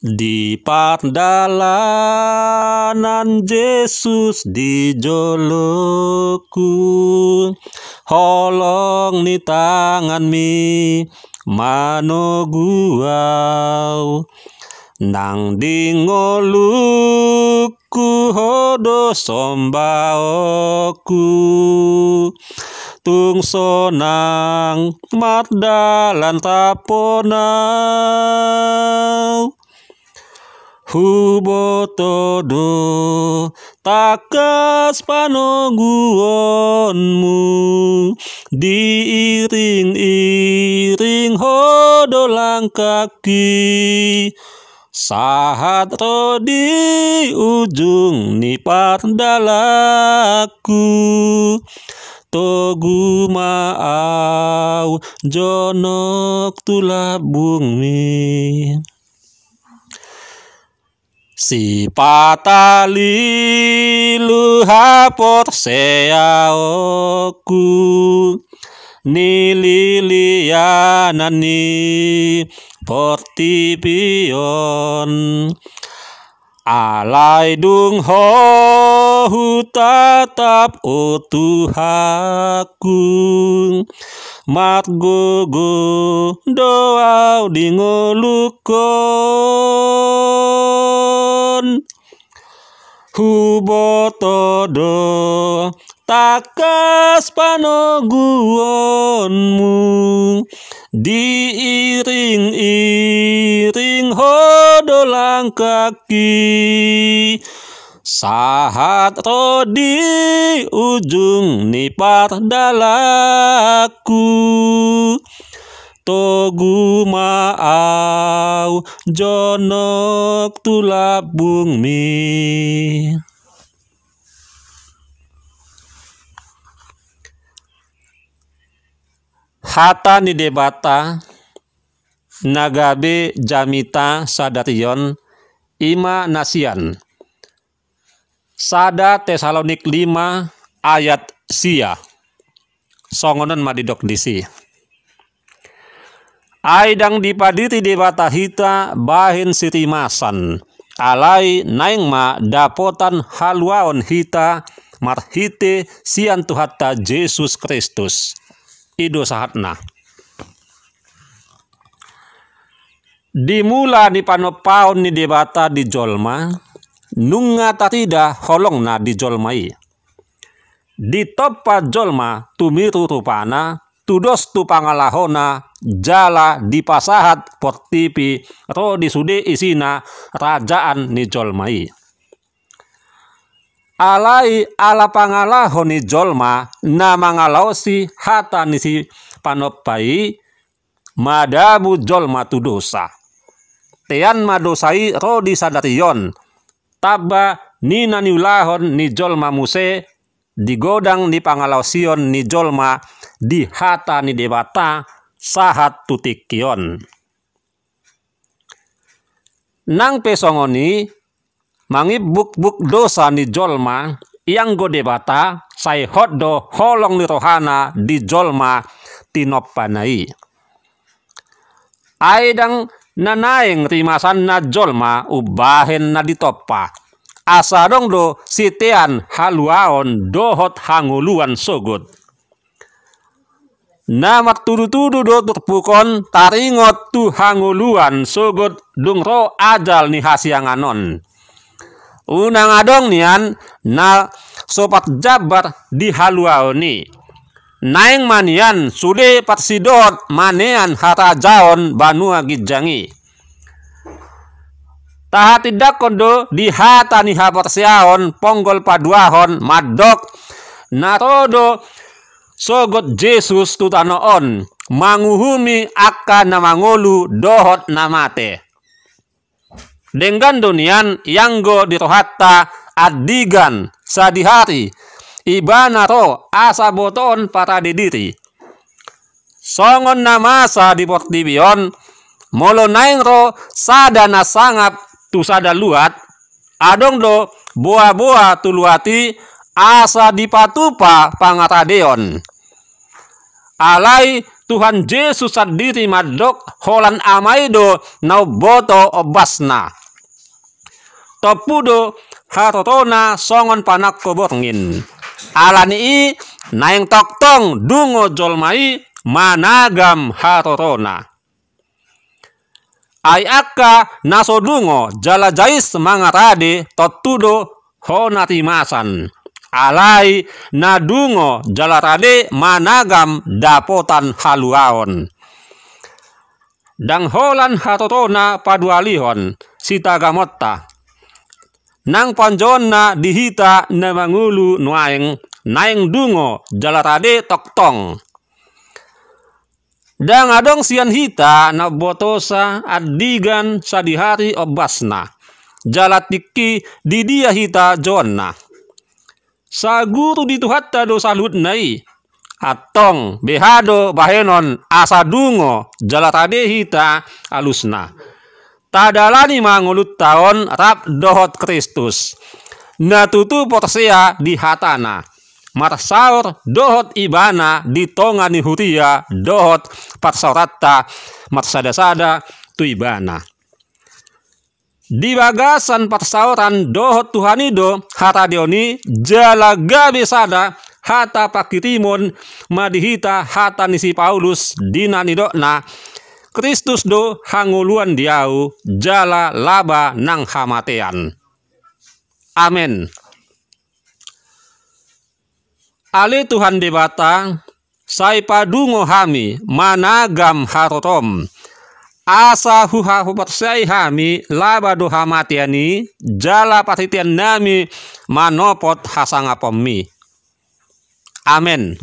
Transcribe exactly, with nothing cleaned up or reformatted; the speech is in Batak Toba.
Di pardalanan Jesus di jolongku, holong ni tanganmi manogu au. Nang di ngolungku ho do sombaonku, tung sonang mardalan rap hon au. Huboto do tangkas panoguonmu, diiring-iring ho do langkangki, sahat ro di ujung ni pardalanku. Togu ma au jonok tu lambungmi. Sipata lilu haporseaonku, nililianan ni portibi on. Alai dung ho hutatap, o Tuhanku, margogo do au di ngolungkon. Huboto do tangkas panoguonmu, diiring-iring ho do langkangki, sahat ro di ujung ni pardalanku. Togu ma au jonok tu lambungmi. Hata ni Debata na gabe jamita sadari on, i ma na sian Sada Tesalonik lima ayat sia. Songon on ma didok disi. Ai ndang dipadiri Debata hita bahen sirimasan, alai naeng ma dapotan haluaon hita marhite sian Tuhanta Jesus Kristus. I do sahatna. Di mula ni panompaon ni Debata di jolma, nunga tarida holongna di jolma i. Ditompa jolma tumiru rupana, tudos tu pangalahona, jala dipasahat portibi ro di sude isina rajaan ni jolma i. Alai ala pangalaho ni jolma na mangalaosi hata ni sipanompa i, madabu jolma tu dosa. Tean ma dosa i ro di sadari on, tamba ni na niulahon ni jolma muse di godang ni pangalaosion ni jolma di hata ni Debata sahat tu tingki on. Nang pe songon i, mangimbukbuk dosa ni jolma, ianggo Debata sai hot do holong ni rohana di jolma tinompana i. Ai ndang na naeng rimasanna jolma umbahen na ditompa, asa adong do sitean haluaon dohot hangoluan sogot. Na martudutudu do turpuk on taringot tu hangoluan sogot dung ro ajal ni hasiangan on. Unang adong nian na so parjambar di haluaon i. Naeng ma nian sude parsidohot manean harajaon banua ginjang i. Tahatindangkon do di hata ni haporseaon ponggol paduahon mandok, na ro do sogot Jesus tu tano on, manguhumi angka na mangolu dohot na mate. Denggan do nian ianggo di rohanta andigan sadihari, ibana ro asa botoon parade diri. Songon na masa di portibi on, molo naeng ro sada na sangap tu sada luat, adong do boaboa tu luat i asa dipatupa pangaradeon. Alai Tuhan Jesus sandiri mandok holan Ama i do na umboto ombasna. Tompu do harorona songon panangko borngin. Ala ni i naeng tongtong dungo jolma i managam harorona. Ai angka na so dungo jala jais mangarade tontu do hona rimasan. Alai na dungo jala rade managam dapotan haluaon. Ndang holan harorona padualihon sitagamonta. Nang panjouonna di hita na mangolu nuaeng naeng dungo jala rade tongtong. Ndang adong sian hita na umbotosa andigan sadihari ombasna. Jala tingki di dia hita jouonna. Saguru di Tuhanta do saluhutna i. Antong beha do bahenon asa dungo jala rade hita alusna. Tadalani ma ngolunta on rap dohot Kristus. Na tutu porsea di hatana. Marsaor dohot ibana di tonga ni huria dohot parsaoranta marsadasada tu ibana. Di bagasan parsaoran dohot Tuhan i do haradeon i jala gabe sada hata pangkirimon ma di hita hata ni si Paulus di na nidokna, Kristus do hangoluan di ahu jala laba nang hamatean. Amen. Ale Tuhan Debata, sai padungo hami managam harorom. Asa huhaporseai hami laba do hamatean i jala parhiteannami manopot hasangaponmi. Amen.